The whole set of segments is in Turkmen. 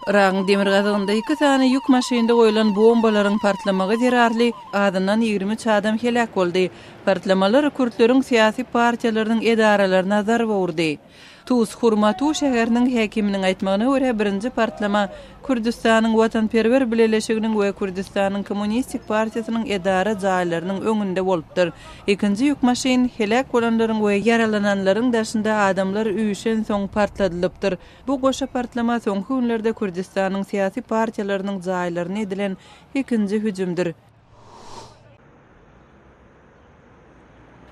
Yragyň demirgazygynda iki sany ýük maşynda goýlan bombalaryň partlamagy zerarly azyndan 23 adam heläk boldy. Partlamalar kürtleriň syýasy partiýalarynyň edaralaryna zarba urdy. Tuz Hurmatu şäheriniň häkiminiň aýtmagyna görä, birinji partlama Kürdüstanyň Watanperwer bileleşiginiň we Kürdüstanyň Kommunistik partiýasynyň edara jaýlarynyň öňünde bolupdyr. Ikinji ýük maşyn heläk bolanlaryň we ýaralananlaryň daşynda adamlar üýşensoň partladylypdyr. Bu goşa partlama soňky günlerde Kürdüstanyň syýasy partiýalarynyň jaýlaryna edilen ikinji hüjümdir.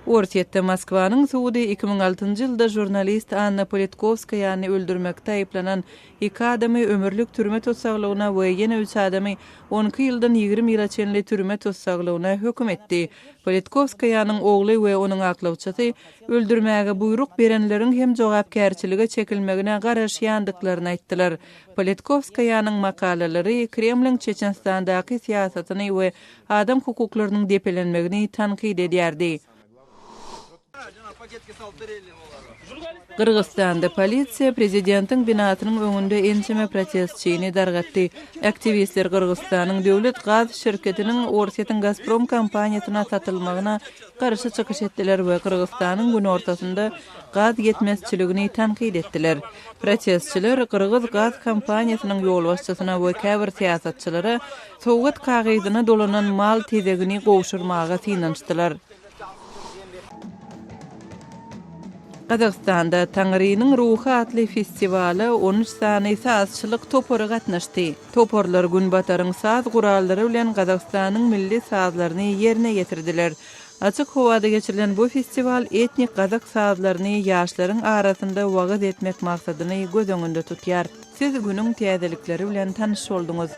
Orsýetde Moskwanyň sudy 2006-njy ýylda žurnalist Anna Politkowskaýany öldürmekde aýyplanan iki adamy ömürlik türme tussaglygyna we ýene üç adamy on iki ýyldan 20 ýyla çenli türme tussaglygyna höküm etdi. Politkowskaýanyň ogly we onuň aklawçysy öldürmäge buýruk berenleriň hem jogapkärçilige çekilmegine garaşýandyklaryny aýtdylar. Politkowskaýanyň makalalary Kremliň Çeçenistandaky syýasatyny we adam hukuklarynyň depelenmegini tankyt edýärdi. Gyrgyzystanda polisiýa prezidentiň binasynyň öňünde ençeme protestçini dargatdy. Aktiwistler Gyrgyzystanyň döwlet gaz şirketiniň Orsýetiň Gazprom kompaniýasyna satylmagyna garşy çykyş etdiler we Gyrgyzystanyň günortasynda gaz ýetmezçiligini tankyt etdiler. Protestçiler Gyrgyz gaz kompaniýasynyň ýolbaşçysyna we käbir syýasatçylara sowgat kagyzyna dolanan mal tezegini gowşurmaga synanyşdylar. Gazagystanda Taňrynyň ruhy atly festiwala 13 sany sazçylyk topary gatnaşdy. Toparlar Günbataryň saz gurallary bilen Gazagystanyň milli sazlaryny ýerine ýetirdiler. Açyk howada geçirilen bu festiwal etnik gazak sazlaryny ýaşlaryň arasynda wagyz etmek maksadyny göz öňünde tutýar. Siz günüň täzelikleri bilen tanyş bolduňyz.